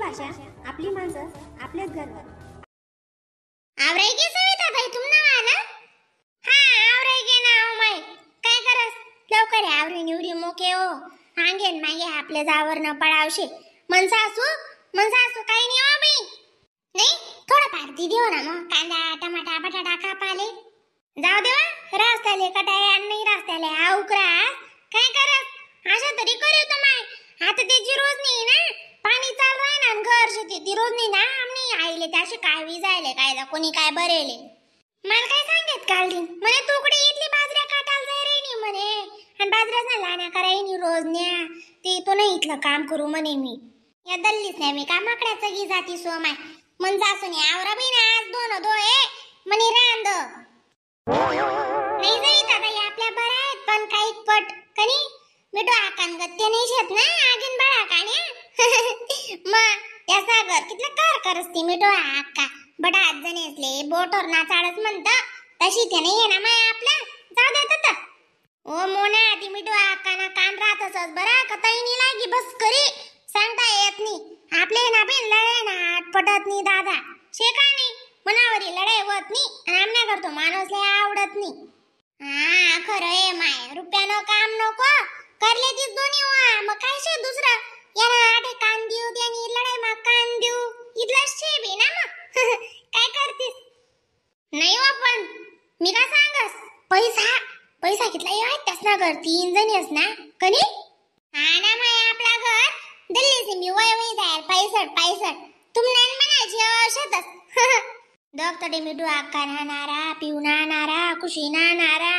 भाषा, आपली माणसं, आपलेच घरवर. आवराई गे सविता ताई तुमना वाला? हा आवराई गे ना माय. काय करस लवकर आवरी निवरी मोके हो आंगेन मागे आपले जावर न पळावशे. मन सासू मन सासू काही नाही हो बाई. नाही थोडं फार दी देऊ ना मग कांदा टमाटा बटाटा कापाले जाऊ देवा रस्त्याले कटाय आणि नाही रस्त्याले आउकरा. काय करस अशा तरी करू तो माय. आता त्याची रोज नाही ना पाणी चालू आहे ना घर शेती ती रोज नाही ना आमनी आईले त्याशी काय विजायले काय कोणी काय बरेले. मला काय सांगत काल दिन म्हणे तुकडे इथली बाजऱ्या काटायला जाय रे नी म्हणे आणि बाजऱ्याच ना लाण्या करायनी रोज न्या ते तो नाही इथलं काम करू म्हणे मी या दल्लीच नाही मी का माकड्याचं घी जाती सो my. मन जासून आवरा बी ना आज दोन दो ए म्हणे रांद नाही जाईत आता या आपल्या बरं आहेत पण काही पट कनी मिठो आकान गत्ते नाही शेत ना आगीन बडा काण्या. मग त्या सागर कितलं कार करसती मिठो आका बडा जणेसले बोटोर नाचाळच म्हणत तशी ते नाही आहे ना माय आपलं जाऊ देत तर. ओ मोना ती मिठो आका ना कान राहत असत बरं कतई नाही लागी बस करी सांगता येत नाही आपले ना बिन लढाई ना आठ पटत नाही दादा शेका नाही मनावरी लढाई होत नाही आणि आमना करतो माणूस लय आवडत नाही. हा खरं आहे माय रुपयानं काम नको करले तीच दोन्ही वा मग काय शे दुसरं याला आठे कान देऊ त्यानी लढाई मा कान देऊ इथला शे बी ना मग. काय करतीस नाही हो पण मी काय सांगस पैसा पैसा कितला आहे त्यास ना घर तीन जणी अस ना कनी. हा ना माय आपला घर दिल्ली मी वय वय जायल पैसठ पैसठ तुमने म्हणायची औषधच. डॉक्टर मिठू अक्का नारा पिऊ नारा खुशी नारा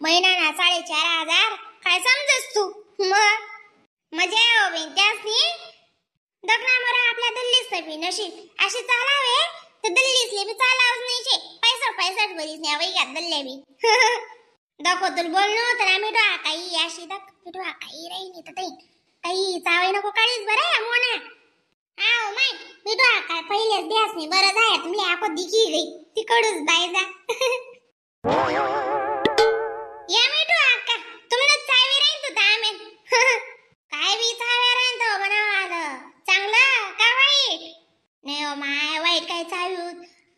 महिना ना 4,500 काय समजस तू मग मजा हो बिन त्यासनी दगना मोरा आपल्या दिल्लीस बी नशीब अशी चालावे तर दिल्लीसले बी चालावच नाही शे पैसा पैसाच बरीच नाही वै घात दल्ले बी. दाखव तुला बोलणं तर आम्ही डोळा काही अशी दक मिठू काही राहिली तर काही चावे नको काळीच बरं आहे मोना. आव my मी डोळा काय पहिलेच द्यास नाही बरं जाय तुमले आको दिखी गई तिकडूच बाय जा. या मिठू आका तुमने चावी राहीन तू दामेन. काय बी चावे राहीन तो म्हणावं आलं चांगलं का वाईट नाही हो माय वाईट काय चावी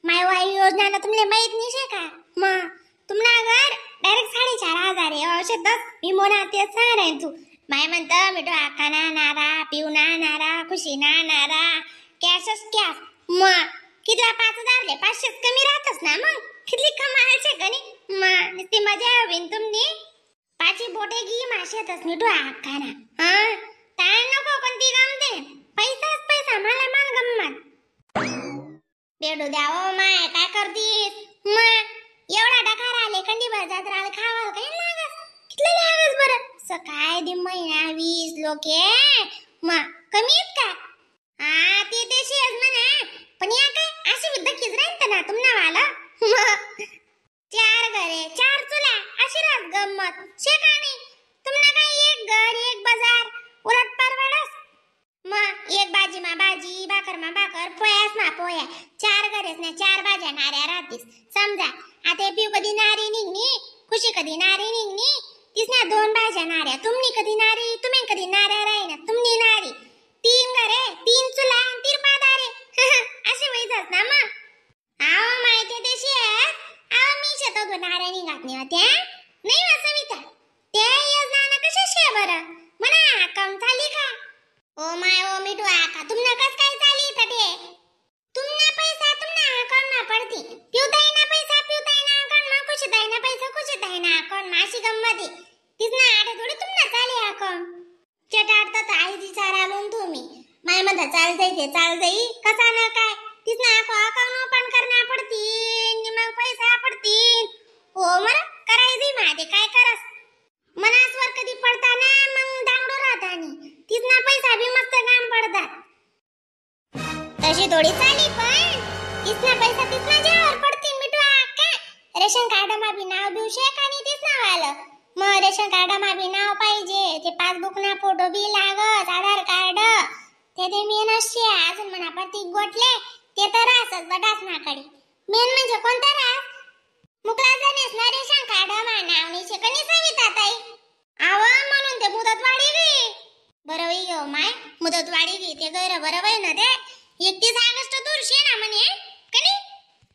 माय वाई योजना ना तुमले माहित नाही शे का मग तुमना घर डायरेक्ट 4,500 आहे औषधच मी मोना तेच सांग राहीन तू माय म्हणतं मिठू आका ना नारा पिऊ ना नारा खुशी ना नारा कॅशच कॅश मग कितला 5,000 ले 500 कमी राहतच ना मग कितली कमालचे गणी मग नुसती मजा होईन तुमनी पाची बोटे घी माशेतच मिठू आका ना. हा ताण नको कोणती गमते पैसाच पैसा मला मान गंमत बेडू द्यावं माय काय करतीस मग एवढा डकार आले कंडी बाजारात राल खावाल काय लागस कितलं लागस बरं सकाळ दि महिना 20 लोके मग कमीच का. हा ते ते शेज म्हणा पण या काय अशी दकीच राहील ना तुमना वाला मग 4 घरे 4 चुला अशी रात गंमत शे का नाही तुमना काय एक घर एक बाजार उलट परवडस मग एक भाजी मा भाजी भाकर मा भाकर पोयास मा पोया 4 घरेस ना 4 भाज्या नाऱ्या राहतीस समजा. आता पिऊ कधी नारी निघणी खुशी कधी नारी निघणी तीच ना 2 भाज्या नाऱ्या तुमनी कधी नारी तुम्ही कधी नाऱ्या राहीना तुमनी नारी 3 घरे 3 चुला 3 पादारे असे वैजास ना मग. आव माहिती देशी आव मी शेतात नाऱ्या निघत नाही होत्या नाही वा सविता त्या योजना ना कशा शे बरं म्हणा अकाउंट चाली का. ओ my ओ मिठू आका तुमना कस काय चाली तटे तुमना पैसा तुमना अकाउंट मा पडती पिवताय ना पैसा पिवताय ना अकाउंट मा खुशी ना पैसा खुशी ना अकाउंट मा अशी गंमत तीच ना आठे थोडी तुमना चाली अकाउंट चटाडता तर आईची चार आलून तुम्ही माय म्हणता चाल जाई ते चाल जाई कसा ना काय तीच ना अकाउंट ओपन करणार पडतील मग पैसा पडतील हो मर करायची माझे काय करस मनासवर कधी पडता ना मग दांगडो राहता आणि तीच ना पैसा बी मस्त काम पडतात तशी थोडी चाली पण तीच ना पैसा तीच ना ज्यावर पडतील मिठू आका रेशन कार्ड मा बी नाव बिव शेक आणि तीच नाव आलं मग रेशन कार्ड मा बी नाव पाहिजे ते पासबुक ना फोटो बी लागत आधार कार्ड ते ते मेन असे अजून म्हणा प्रतीक गोटले ते तर राहतच बटाच नाकडे मेन म्हणजे कोणता रास मुकला जाणेस ना रेशन कार्ड मा नाव नाही शेकणी सविता ताई आव म्हणून ते मुदत वाढी गई बरं होई गो my मुदत वाढी गई ते गैर बरं होई ना ते 31 August दूर शे ना म्हणे कनी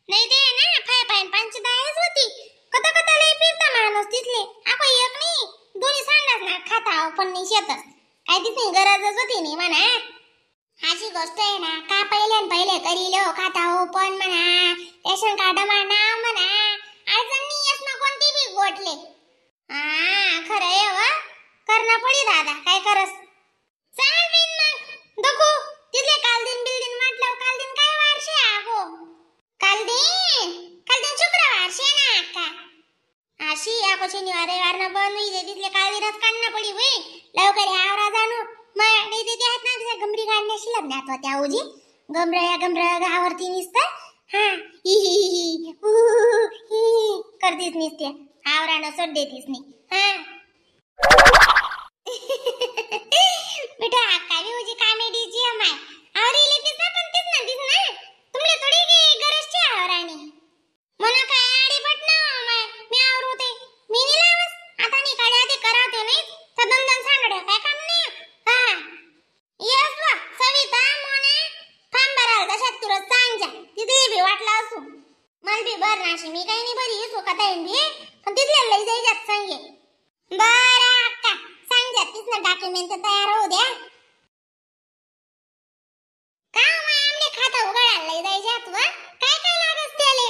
नाही ते ना फाय पाय पाच दहाच होती. कथा कथा लय फिरता माणूस तिथले. आपण एक नाही दोन्ही सांडास ना खाता पण नाही शेतच काय तिथली गरजच होती नाही म्हणा. अशी गोष्ट आहे ना का पहिले पहिले करी लो खाता हो पण म्हणा रेशन कार्ड म्हणा म्हणा अडचण नाही येस ना कोणती बी गोटले. हा खरं आहे व करणं पडी दादा काय करस. चाल बिन मग दखू तिथले काल दिन बिल दिन म्हटलं काल दिन काय वारशे आगो काल दिन काल दिन शुक्रवार शे ना अक्का अशी आको शनिवार रविवार ना बंद होई जाई तिथले काल दिनच काढणं पडी होई लवकर आवरा जाणू. मग नाही ते आहेत ना तिथे गमरी काढण्याशी लग्नात होत्या उजी गमर या गमर गावरती निसतं हा ही ही ही हू ही करतीच निसते आवरानं सोड देतीस नाही. हा बेटा अक्का बी उजी कामेडीची माय आवरी लेतीस ना पण तीच ना तीच ना तुमले थोडी गरज छे आवरानी मना काय आडी बट ना माय मी आवरू ते मी नाही लावस आता नाही काढ्या ते करावते नाही तर दंदन सांडड्या काय काम नाही. हा येस वा सविता मोने फार्म भरायला तशात तुला सांग जा तिथे बी वाटला असू मला बी भर नाशी मी काही नाही भरी येसो का ताईन बी पण तिथल्या लई जायच्यात सांगे. बरं अक्का सांग जा तिथनं डॉक्युमेंट तयार होऊ द्या. का माय आमले खाता उघडायला लई जायच्यात व काय काय लागत त्याले.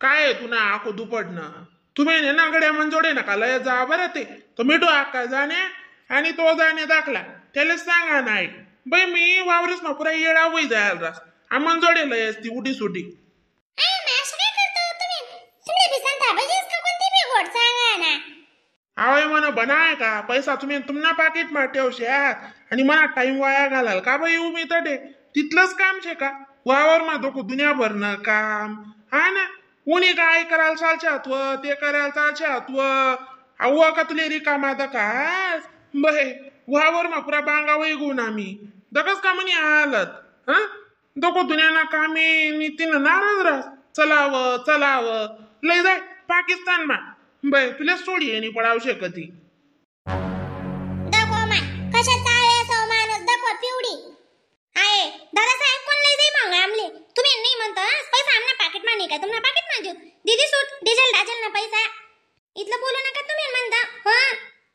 काय तुना आखो दुपटनं तुम्ही ना गड्या मंजोडे नका लय जा बरं ते तो मिठू आक्का जाणे आणि तो जाणे दाखला त्याला सांगा नाही बाई मी वावरीस ना पुरा येडा वय जायला रास आमन जोडे लय असती उडी सुटी. आवय म्हणा बनाय का पैसा तुम्ही तुमना पाकिट मा ठेवशात आणि मला टाइम वाया घालाल का बाई मी तडे तिथलंच काम शे का वावर मा डोकं दुनियाभर ना काम हा ना उनी काय करायला चालशात व ते करायला चालशात व अव्वा का तुले रिकामा दकास बहे वावर मा पुरा बांगा वय गुण आम्ही दकस का म्हणी हालत हा डोको दुनियाना कामे नितीन नाराज रास चलाव चलाव लय जाय पाकिस्तान मा बे तुला सोडी येणी पडाव शकती. दखो माय कशा चाळे असो माणूस दखो पिवडी आहे दादासाहेब कोण लय जाई मग आमले तुम्ही नाही म्हणता पैसा आमना पाकिट मा नाही का तुमना पाकिट मा देऊ दिदी सूट डिझेल डाझेल ना पैसा इथलं बोलू नका तुम्ही म्हणता. हा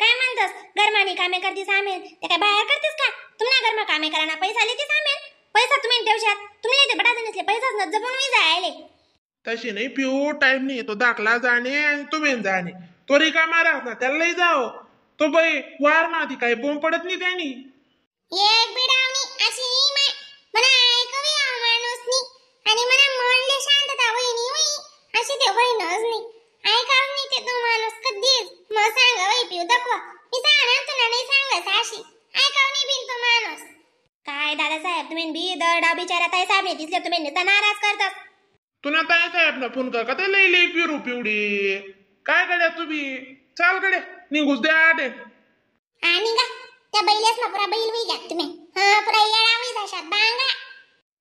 काय म्हणतास गरमानी कामे करतीस आमेल ते काय बाहेर करतीस का तुमना गरमा कामे करा ना पैसा लेतीस आमेल पैसा तुम्ही ठेवशात तुम्ही ते बटाटे नसले पैसाच न जपून मी जायले. तशी नाही पिऊ टाइम नाही तो दाखला जाणे आणि तुम्ही जाणे तो रिकामा राहत ना त्याला लई जाओ तो बाई वार माती काही बोंब पडत नाही त्यांनी. एक बिडावणी अशी नाही माय मला ऐकवी माणूसनी आणि मला म्हणले शांतता वहिनी होई अशी ते वहिनच नाही ऐकाव नाही ते तो माणूस कधीच. मग सांगा वही पिऊ दाखवा मी सांगा तुला नाही सांगत अशी ऐकाव नाही बिन तो माणूस. काय दादासाहेब तुम्ही बी दरडा बिचारा ताई साहेब नाही दिसले तुम्ही नेता नाराज करतात. तुला ताई साहेब ना फोन कर का ते लई लई पिरू पिवडी काय गड्या तुम्ही चाल गड्या निघूस द्या आडे. आणि का त्या बैलेस ना पुरा बैल होई घ्या तुम्ही हा पुरा येडा होई जाशात बांगा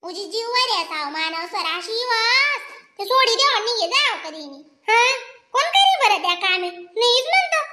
उजी जीव वर असाव मानव सराशी वस ते सोडी देवा निघे जाव कधी नी. हा कोण करी बरं त्या कामे नाहीच म्हणतो.